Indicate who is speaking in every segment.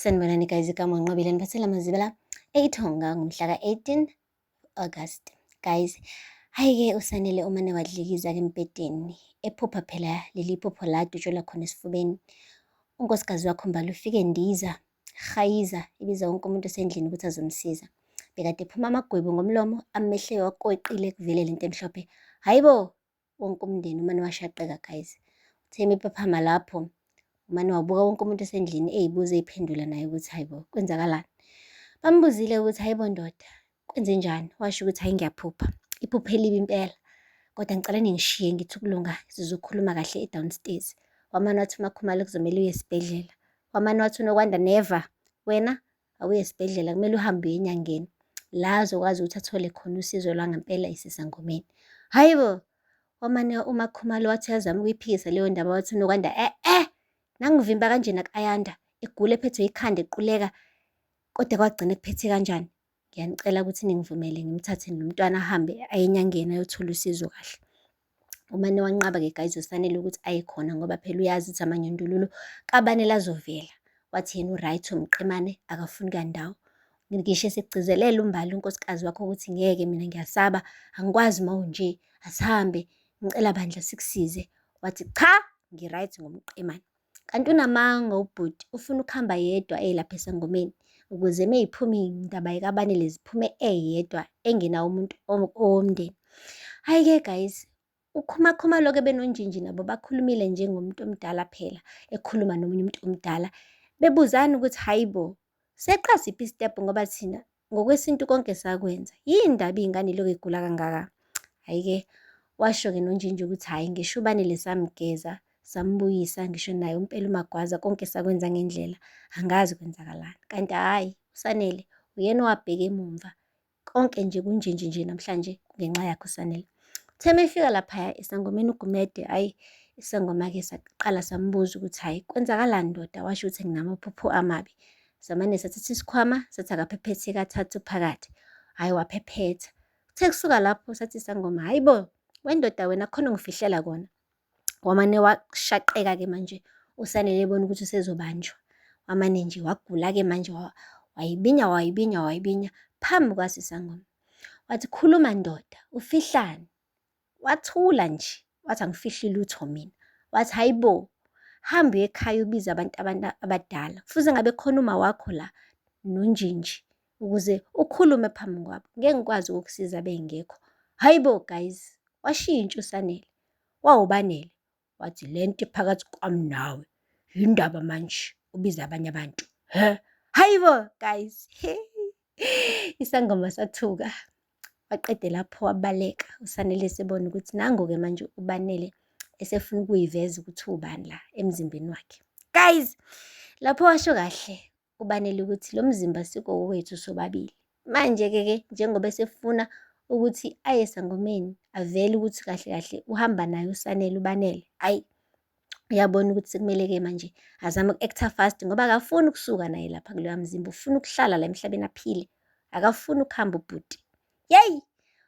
Speaker 1: Sanibonani guys, igama uNqobile niphathela amaziba la eThonga ngomhla ka-18 August. Guys, hhayi-ke uSanele umane wadlikiza-ke embhedeni ephupha phela leli phupho la adutshelwa khona esifubeni. Unkosikazi wakho Mbali ufike endiza, hayiza, ibiza wonke umuntu osendlini ukuthi azomsiza. Bekade ephuma amagwebu ngomlomo, amehle wakweqile kuvele lento emhlophe. Hhayi bo, wonke umndeni umane washaqeka guys. Uthe emephaphama lapho, umane wabuka wonke umuntu osendlini eyibuza eyiphendula naye ukuthi hayi bo, kwenzakalani? Bambuzile ukuthi hayi bo ndoda, kwenzenjani? Washo ukuthi hayi ngiyaphupha, iphupho elibi impela. Kodwa ngicela ningishiye ngithi ukulunga sizokhuluma kahle e-downstairs. Wamane wathi uMakhumalo kuzomele uye esibhedlela. Wamane wathi uNokwanda never, wena awuye esibhedlela kumele uhambe uye enyangeni. La azokwazi ukuthi athole khona usizo lwangempela isesangomeni. Hayi bo, wamane uMakhumalo wathi uyazama ukuyiphikisa leyo ndaba wathi uNokwanda eh eh, nangivimba kanjena ku-Ayanda egula ephethwe ikhanda equleka kodwa kwagcina kuphethe kanjani? Ngiyanicela ukuthi ningivumele ngimthathe nomntwana ahambe aye enyangeni ayothola usizo kahle. Umane wanqaba-ke guys uSanele ukuthi aye khona ngoba phela uyazi ukuthi amanyundululu kaBanele azovela. Wathi yena u-right umqemane akafuni kuya ndawo. Ngisho esekugcizelela uMbali unkosikazi wakho ukuthi ngeke mina ngiyasaba angikwazi uma unje asihambe ngicela bandla sikusize. Wathi cha ngi-right ngomqemane. Kanti unamanga ubhuti ufuna ukuhamba yedwa eyelapha esangomeni ukuze meyiphuma indaba yikaBanele ziphume eyedwa engenawo umuntu owomndeni. Hhayi-ke guys, uKhumakhumalo-ke benoNjinji nabo bakhulumile njengomuntu omdala phela ekhuluma nomunye umuntu omdala bebuzana ukuthi hhayi bo seqa siphi isitebhu ngoba thina ngokwesintu konke sakwenza yini ndaba iy'ngane ilokhu igula kangaka? Hhayi-ke washo-ke noNjinji ukuthi hhayi ngisho uBanele samgeza sambuyisa ngisho naye umpela uMagwaza konke sakwenza ngendlela angazi kwenzakalani. Kanti hhayi uSanele uyena owabheka emumva konke nje kunjenje nje namhlanje kungenxa yakhe uSanele. Uthe uma efika laphaya esangomeni uGumede hhayi isangoma-ke saqala sambuza ukuthi hhayi kwenzakalani ndoda washo ukuthi nginamaphupho amabi. Samane sathatha isikhwama sathi akaphephethe kathathu phakathi. Hhayi waphephetha. Kuthe kusuka lapho sathi isangoma hhayi bo wendoda wena khona ongifihlela kona. Wamane washaqeka-ke manje uSanele ebona ukuthi usezobanjwa. Wamane nje wagula-ke manje wayibinya wayibinya wayibinya phambi kwaso isangoma. Wathi khuluma ndoda ufihlani? Wathula nje wathi angifihli lutho mina. Wathi hayi bo hamba uye ekhaya ubize abantu abantu abadala kufuze ngabe khona uma wakho la noNjinji ukuze ukhulume phambi kwabo. Ngeke ngikwazi ukukusiza bengekho. Hayi bo guys washintsha uSanele. WawuBanele wathi le nto iphakathi kwami nawe yindaba manje ubiza abanye abantu. He? Hayi bo guys. Isangoma sathuka. Waqede lapho wabaleka uSanele esebona ukuthi nangu-ke manje uBanele esefuna ukuyiveza ukuthi uwubani la emzimbeni wakhe. Guys, lapho washo kahle uBanele ukuthi lo mzimba sikowethu sobabili. Manje-ke ke njengoba esefuna ukuthi aye esangomeni avele ukuthi kahle kahle uhamba naye uSanele uBanele, hhayi uyabona ukuthi sekumele-ke manje azame uku-acta fast ngoba akafuni ukusuka naye lapha kuloya mzimba, ufuna ukuhlala la emhlabeni aphile, akafuni ukuhamba ubhuti. Yeyi,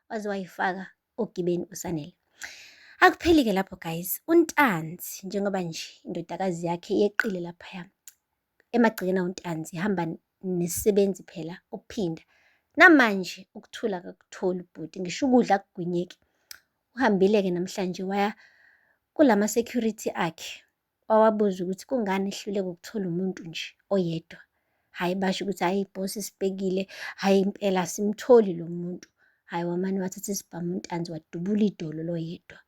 Speaker 1: waze wayifaka ogibeni uSanele. Akupheli-ke lapho guys, uNtanzi njengoba nje indodakazi yakhe yeqile laphaya emagcekeni awuNtanzi ihamba nesisebenzi phela ukuphinda. Namanje ukuthula akakutholi ubhuti, ngisho ukudla akugwinyeki. Uhambile-ke namhlanje waya kulama security akhe wawabuza ukuthi kungani ehluleka ukuthola umuntu nje oyedwa. Hhayi basho ukuthi hhayi ibhosi sibhekile, hhayi impela asimtholi lo muntu. Hhayi wamane wathatha isibhamu uNtanzi wadubula idolo loyedwa.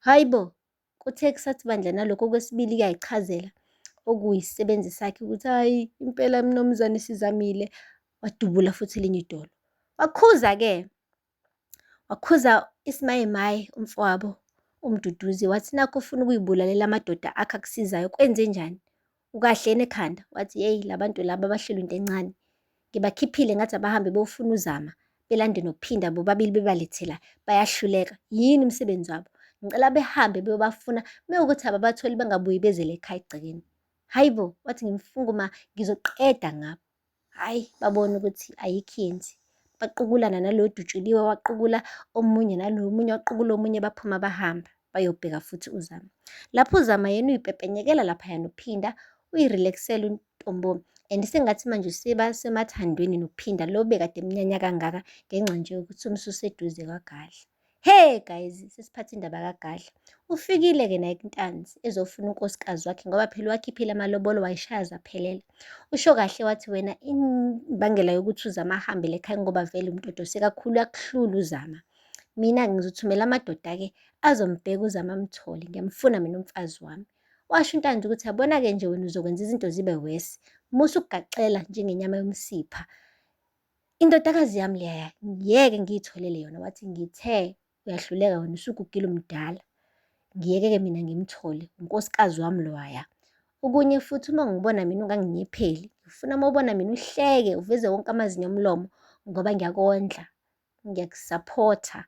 Speaker 1: Hhayi bo, kuthe kusathi bandla nalokho okwesibili kuyayichazela okuyisisebenzi sakhe ukuthi hhayi impela mnumzane sizamile, wadubula futhi elinye idolo. Wakhuza-ke Wakhuza isimayemaye umfowabo uMduduzi wathi nakhu ufuna ukuyibulalela amadoda akhe akusizayo kwenzenjani? Ukahle yini ekhanda? Wathi yeyi la bantu laba bahlelwe into encane. Ngibakhiphile ngathi abahambe beyofuna uZama belande noPhinda bobabili bebalethe la bayahluleka. Yini umsebenzi wabo? Ngicela behambe beyobafuna mewukuthi ababatholi bengabuyi beze la ekhaya egcekeni. Hhayi bo, wathi ngimfunga uma ngizoqeda ngabo. Hhayi, babona ukuthi ayikho yenzi. Baqukulana nalo odutshuliwe waqukula omunye nalo omunye waqukula omunye baphuma bahamba bayobheka futhi uZama. Lapho uZama yena uyipepenyekela laphayana uphinda uyirelaxela untombo. And sengathi manje useba semathandweni noPhinda lo bekade emnyanya kangaka ngenxa nje yokuthi umsuse eduze kwaGadla. Hey guys, sesiphathe indaba kaGadla. Ufikile-ke naye kuNtanzi ezofuna unkosikazi wakhe ngoba phela uwakhiphile amalobolo wayishaya zaphelela. Usho kahle wathi wena imbangela yokuthi uZama ahambele ekhaya ngoba vele umtotose kakhulu uyakuhlula uZama. Mina-ke ngizothumela amadoda-ke azombheka uZama amthole, ngiyamfuna mina umfazi wami. Washo uNtanzi ukuthi yabona-ke nje wena uzokwenza izinto zibe worse. Musa ukugaxela njengenyama yomsipha. Indodakazi yami leya ngiyeke ngiyitholele yona. Wathi ngithe uyahluleka wena usugugile umdala. Ngiyeke-ke mina ngimthole, unkosikazi wami lowaya. Okunye futhi uma ngibona mina unganginyepheli. Ngifuna uma ubona mina uhleke uveze wonke amazinyo omlomo ngoba ngiyakondla, ngiyakusaphotha.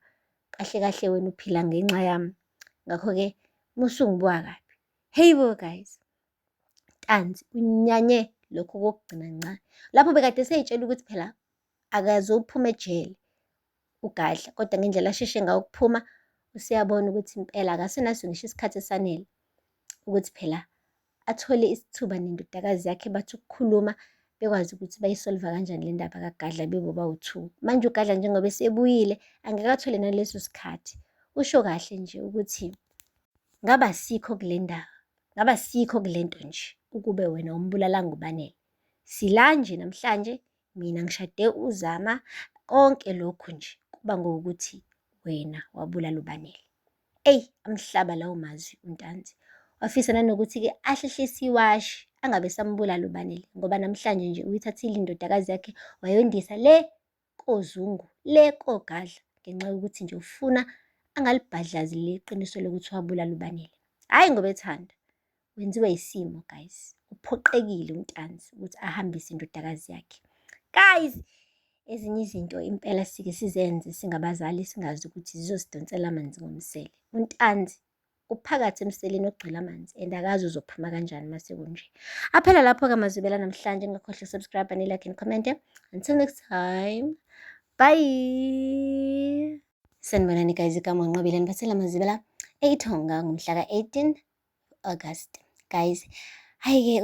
Speaker 1: Kahle kahle wena uphila ngenxa yami. Ngakho-ke musa ungibuka kabi. Hey bo guys. Ntanzi unyanye lokho kokugcina nca. Lapho bekade seyitshela ukuthi phela akazophuma ejele uGadla, kodwa ngendlela asheshe ngayo ukuphuma useyabona ukuthi impela akasenaso ngisho isikhathi esanele ukuthi phela athole isithuba nendodakazi yakhe bathi ukukhuluma bekwazi ukuthi bayisolva kanjani le ndaba kaGadla bebo bawu-two. Manje uGadla njengoba esebuyile angeke athole naleso sikhathi. Usho kahle nje ukuthi ngaba sikho kule ndaba. Ngaba sikho kule nto nje ukube wena umbulalanga uBanele. Sila nje namhlanje mina ngishade uZama konke lokhu nje kuba ngokuthi wena wabulala uBanele. Eyi amhlaba lawo mazwi uNtanzi. Wafisa nanokuthi-ke ahlehlise iwashi angabe esambulala uBanele ngoba namhlanje nje uyithathile indodakazi yakhe wayondisa le koZungu le koGadla ngenxa yokuthi nje ufuna angalibhadlazi leli qiniso lokuthi wabulala uBanele. Hhayi ngoba ethanda, wenziwa isimo guys. Uphoqekile uNtanzi ukuthi ahambise indodakazi yakhe. Guys, ezinye izinto impela sike sizenze singabazali singazi ukuthi zizosidonsela amanzi ngomsele. UNtanzi uphakathi emseleni ogcwele amanzi and akazi uzophuma kanjani uma sekunje. Aphela lapho-ke amazwibela namhlanje, ningakhohlwa subscribe and like and comment. Until next time, bye. Sanibonani guys, igama uNqobile niphathela amazwibela eyithonga ngomhla ka-18 August. Guys, hhayi-ke.